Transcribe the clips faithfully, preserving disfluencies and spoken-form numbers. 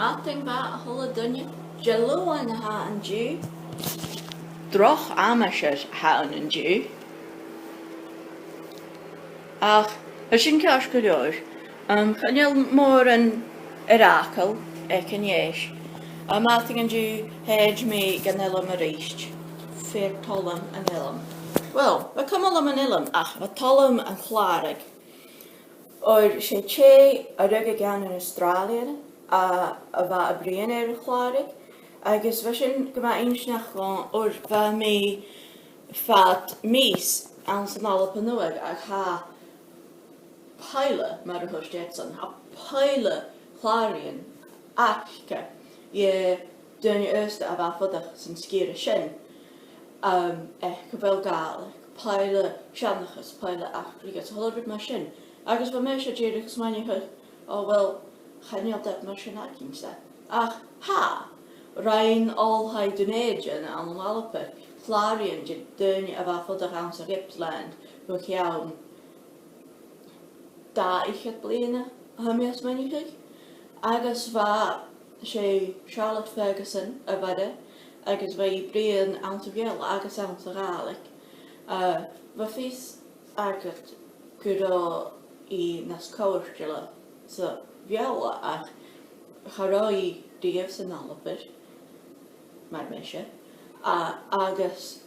Madainn mhath a h-uile duine, Diluain a th' ann an-diugh. Droch aimsir a th' ann an-diugh. Ach, tha sin ceart gu leòr. Um, chan eil mòran air fhàgail aig an fhèis. Am madainn an-diugh, thèid mi dhan eilean a-rithist. Fear toil leam an t-eilean. Well, bha cuimhne agam an t-eilean, ach bha toil leam an clàradh. Oir 's e tè a rugadh ann an Astràilia a, a bha a' bruidhinn air a' chlàradh, agus bha sin gu math inntinneach dhomh, oir bha mi fad mìos anns an Alba Nuadh, ach tha pailteas, mar a thuirt iadsan, tha pailteas clàraidhean aca, yeah, daoine aosta a bha a' fuireach san sgìre sin, um, aig a bheil Gàidhlig, pailteas seanchas, pailteas eachdraidh, a h-uile rud mar sin. Agus bha mise dìreach a' smaoineachadh, o, well, chan eil dad mar sin againn-sa. Ach tha, rinn Oilthigh Dhùn Èideann ann an Alba clàraidhean de dhaoine a bha a' fuireach anns a' Gippsland bho chionn dà fhichead bliadhna, tha mi a' smaoineachadh, agus bha, 's e Charlotte Ferguson a bh' oirre, agus bha i a' bruidhinn anns a' Bheurla agus anns a' Ghàidhlig. Uh, bha fios agad gun robh i nas cofhurtaile sa Bheurla, ach cha robh i riamh san Alba, mar mise. A, agus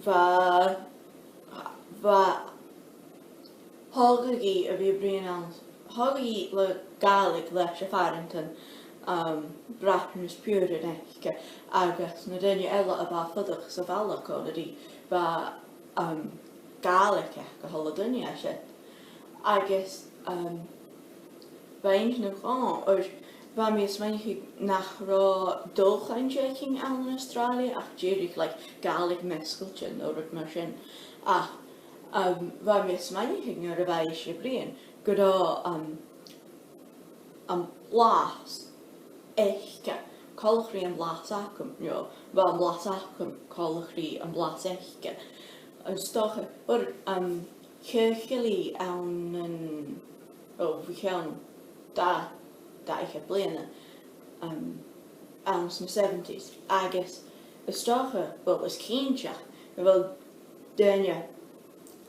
bha, bha Thogadh i a bhith a' bruidhinn ann, thogadh i le Gàidhlig leis a phàrantan, um, bràithrean is piuthar aice, agus na daoine eile a bha a' fuireach sa bhaile còmhla rithe, bha, um, Gàidhlig aig a h-uile duine an sin. Agus, um, bha e inntinneach dhomh, oir bha mi a' smaoineachadh nach robh dualchainnt againn ann an Astràilia ach dìreach, like, Gàidhlig measgailte no rud mar sin. Ach Um, bha mi a' smaoineachadh nuair a bha i a' bruidhinn gun robh, um, am blas aice coltach ri am blas agam, no bha am blas agam coltach ri am blas aice. Is dòcha, oir, um, chaochail i ann an, o, bho chionn dà, dà fhichead bliadhna, um, anns na seventies, agus is dòcha, well, is cinnteach gu bheil daoine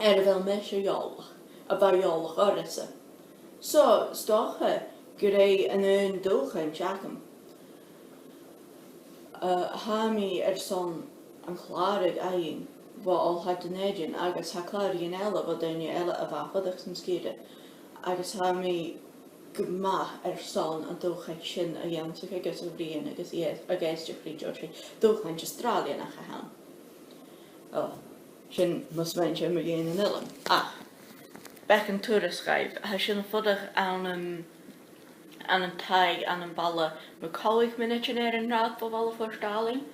air a bheil mise eòlach, a bha eòlach ormsa. So, 's dòcha gur e an aon dualchainnt agam. Uh, tha mi airson an clàradh fhaighinn bho Oilthigh Dhùn Èideann agus tha clàraidhean eile bho dhaoine eile a bha a' fuireach san sgìre, agus tha mi gu math airson an dualchainnt sin a dhèanamh agus a bhruidhinn agus a, a dh'èisteachd ri, oir 's e dualchainnt Astràilianach a th' ann. O, sin mo smaointean mu dheidhinn an eilein. Ach, beagan tuairisgeul, tha sinn a' fuireach ann an, ann an taigh ann am baile mu chòig mionaidean air an rathad bho bhaile Phort Alainn.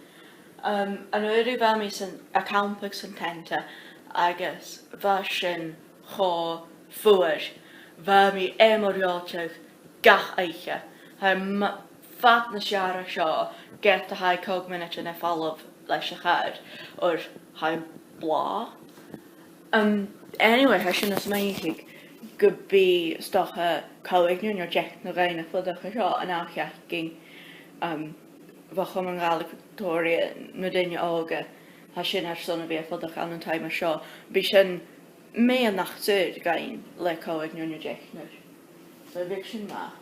Um, an-uiridh bha mi san, a' campaigeadh san teanta, agus bha sin cho fuar. Bha mi air mo reòiteadh gach oidhche. Tha m-, fad nas fheàrr seo, ged a tha e còig mionaidean air falbh leis a' chàr, oir tha e blàth. Um, anyway, tha sinn a' smaoineachadh gum bi, 's dòcha, còig no, no deich no dhaoine a' fuireach an seo an ath-sheachdain, um, bho Chomunn Ghàidhlig Bhictoria, na daoine òga, tha sin airson a bhith a' fuireach ann an taigh mar seo. Bidh sin meadhanach saor againn le còig no, no deich no. So bhiodh sin math.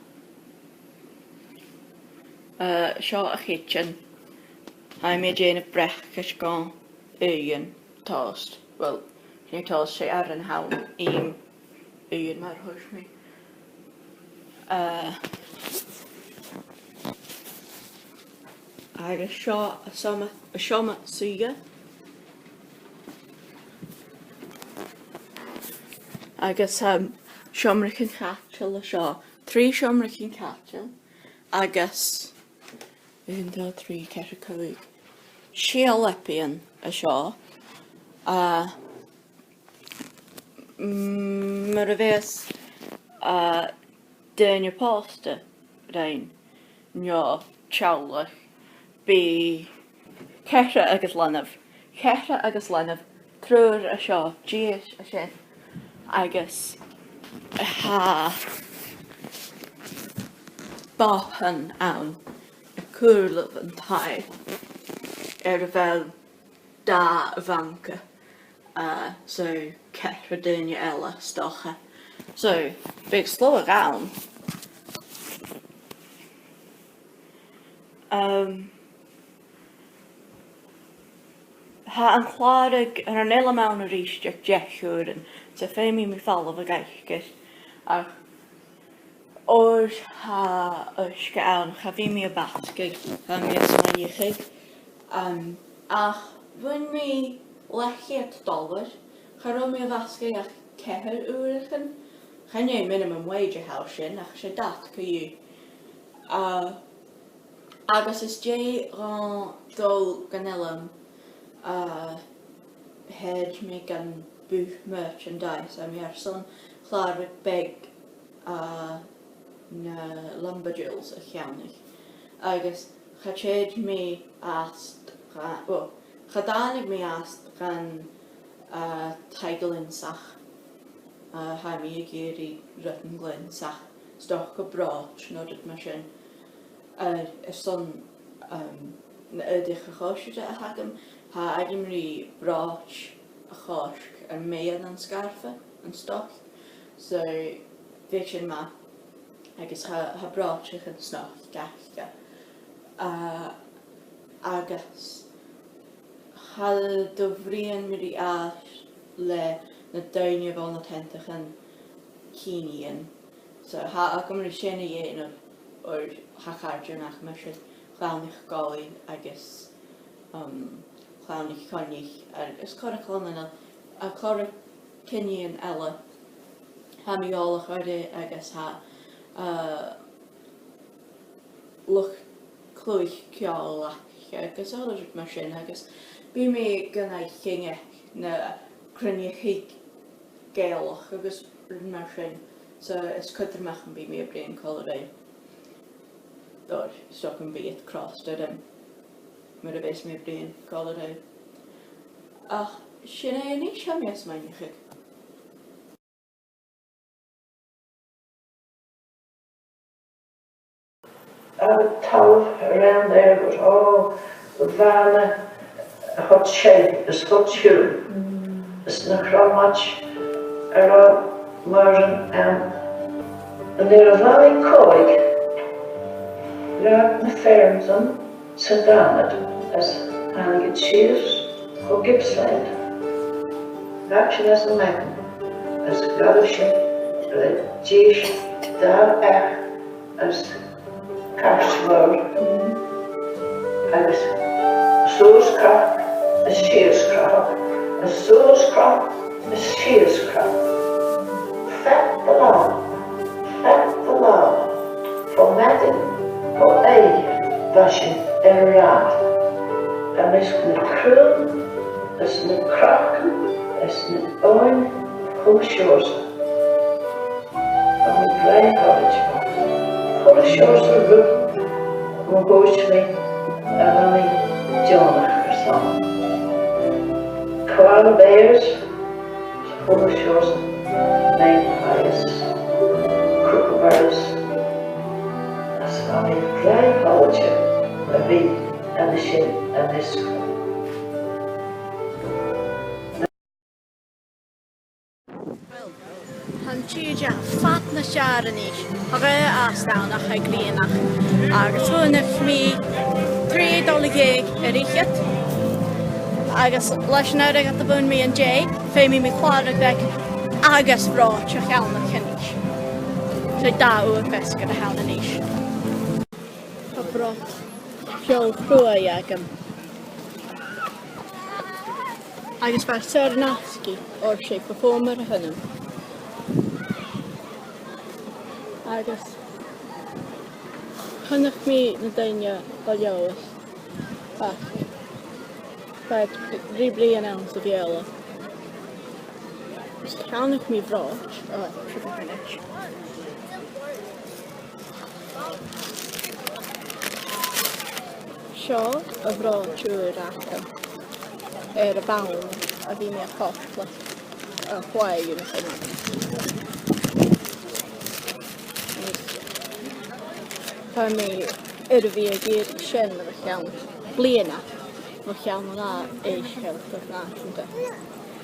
Uh, seo a' chidsin. Tha mi a' dèanamh bracaist gu uighean toast. Well, 's e toast, 's e aran a th' ann, ìm uighean mar a thuirt mi. Uh, agus seo an seòmar, an seòmar-suidhe. Agus, um, seòmraichean caitil an seo. Trì seòmraichean caitil. Agus aon, dhà, trì, ceithir, còig, sia leabaidhean an seo. A, mm, mar a bhios, a, daoine pòsta rinn, no teaghlach, bidh ceithir agus leanabh, ceithir agus leanabh, triùir an seo, dithis an sin, agus tha stoc ann, ann an cùlaibh an taighe air a bheil dà bhanca, uh, so ceithir daoine eile, 's dòcha. So, bidh sluagh ann. Um, tha an clàradh air an eilean ann a-rithist aig deich uairean, so feumaidh mi falbh a dh'aithghearr. Ach oir tha uisge ann, cha bhi mi a' basgadh, tha mi a' smaoineachadh. Um, ach bhuain mi leth-cheud dollar, cha robh mi a' basgadh ach ceithir uairean. Chan e minimum wage a tha sin, ach 's e dad co-dhiù. Uh, Agus às dèidh dhomh dol dhan eilean, uh, thèid mi gun bùth merchandise, tha mi airson clàradh beag, uh, na lumber jills a cheannach. Agus cha tèid mi às, cha, well, cha tàinig mi às dhan, uh, taigh-ghlainnsach. Uh, tha mi ag iarraidh rudan glainnsach, 's dòcha brooch no rud mar sin. Air, airson, um, na h-aodach a' choisris a th' agam, tha agam ri brooch a chosg air meadhan an sgarfa, an stoc. So, bhiodh sin math, agus tha, tha brooch aig an snoc aca. Uh, agus cha do bhruidhinn mi ri ais le na daoine bho na teantachan cinnidhean. So, tha agam ri sin a dhèanamh, oir tha càirdean agam air sin, Clann 'ic Còmhnaidh agus, um, Clann 'ic Coinnich, agus corra chlann eile, a' corra cinnidhean eile. Tha mi eòlach orra agus tha, uh, luchd-cluich ceòl aca agus a h-uile rud mar sin, agus bidh mi gan aithghearr na cruinneachaidhean Gàidhealach agus rud mar sin. So, is cudromach gum bi mi a' bruidhinn còmhla riutha. Oir 's dòcha gum bi iad crosta rium mura bheas mi a' bruidhinn còmhla riutha. Ach sin e a-nis, tha mi a' smaoineachadh. Agus talamh around there was all the bhàna a thuit seibh is thuit siùil, is na cromaid a robh mòran ann. An uair a bha mi còig, bhruidhinn na feirmean san Dàmhair is thàinig iad sìos gu Gippsland. Bha sinn anns a' mhadainn is dh'fhalbh sinn le dithis dà each is cairt mhòr agus suas cnoc is sìos cnoc is suas cnoc is sìos cnoc. Fad an latha, fad an latha, bho mhadainn gu oidhche bha sinn air an rathad, am measg nan craobhan is nan crogan is nan eòin a chuala sibhse. Bha mi glè thoilichte. Chuala sibhse rud mu thuairisg mi a bha mi deònach airson. Koala bears, chuala sibhse magpies, kookaburras, is bha mi glè thoilichte a bhith an sin a-nis. Tha an tìde fad nas fheàrr a-nis, tha e às dèidh a' ghrianachadh, agus bhuannaich mi trì dollair dheug air fhichead, agus leis an airgead a bhuannaich mi an-dè, feumaidh mi clàradh beag agus brooch a cheannach a-nis. 'S e dà uair feasgar a th' ann a-nis. Tha brot feòil chruaidh agam. Agus bha seo an-asgaidh, oir 's e performer a th' annam. Agus chunnaic mi na daoine a' leòdhas. Ach bha iad ri bruidhinn anns a' Bheurla. Is cheannaich mi brooch, oh, seo a-nis. Seo a' bhrooch ùr agam air a' bhonn a bhith mi a' cosg le, uh, Hawaii Uniform. Tha mi air a bhith ag iarraidh sin le ceann bliadhna, le ceann an ath-, èisg Cheilteach Nàiseanta.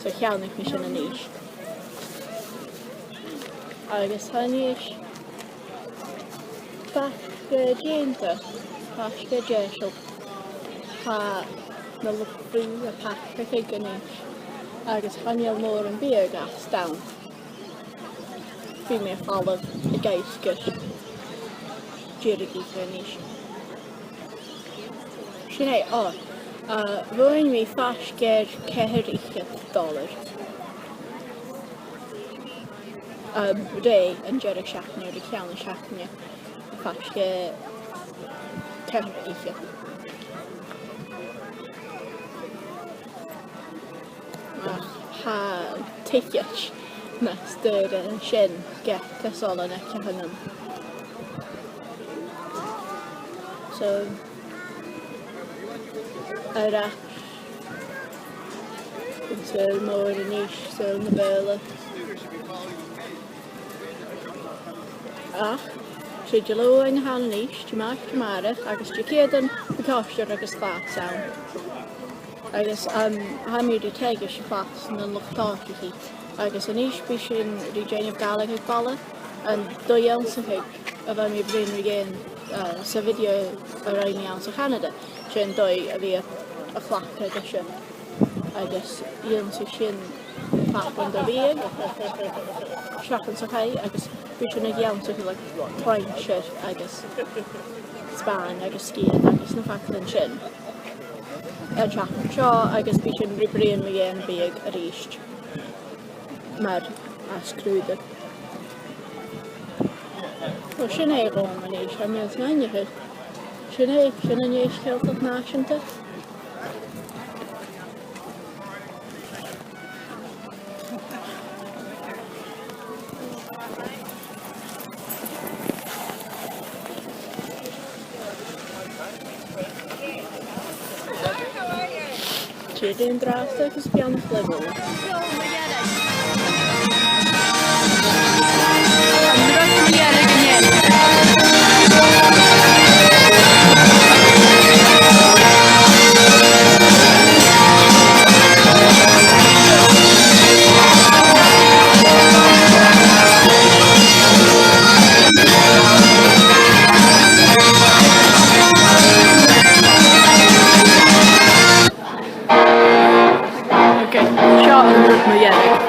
So cheannaich mi sin a-nis. Agus tha a-nis faisg gu dèanta, faisg gu deiseil. Tha na luchd-bùth a' pàirceadh a-nis, agus chan eil mòran biadh ach 's ann. Bidh mi a' falbh a dh'fhaicinn deireadh a-nis. Sin e, o, uh, bhuain mi faisg air ceithir fichead dollar. Um, rè an deireadh seachdain, air a' cheann seachdain, faisg air ceithir fichead. Ach tha an tiogaid nas daoire an sin, ge-tà, 's ann aig a' cheann. So, air ais, an saoghal mòr a-nis, saoghal na Beurla. Ach 's e Diluain a th' ann a-nis, Dimàirt, Dimàireach, agus Diciadain, bu toiseach agus fàs ann. Agus, um, tha mi ri teagasg a' fàs nan luchd-tòiseachaidh. Agus a-nis bidh sinn ri dèanamh Gàidhlig aig balla, an dòigh-ionnsachaidh a bha mi a' bruidhinn mu dheidhinn, uh, sa video a rinn mi anns a' Chanada. 'S e an dòigh a bhith a' cleachdadh e sin. Agus dh'ionnsaich sinn faclan de bhiadh seachdain sa chaidh, agus bidh sinn ag ionnsachadh, like, pluinnsear agus spàin agus sgian agus na faclan sin an t-seachdain seo, agus bidh sinn ri bruidhinn mu dheidhinn biadh a-rithist, mar as cruaidhe. Well, sin e dhomh a-nis, tha mi a' smaoineachadh. Sin e, sin an t-Èisg Cheilteach Nàiseanta. Tìoraidh an-dràsta agus beannachd leibh uile. Ok, seo an rud mu dheireadh.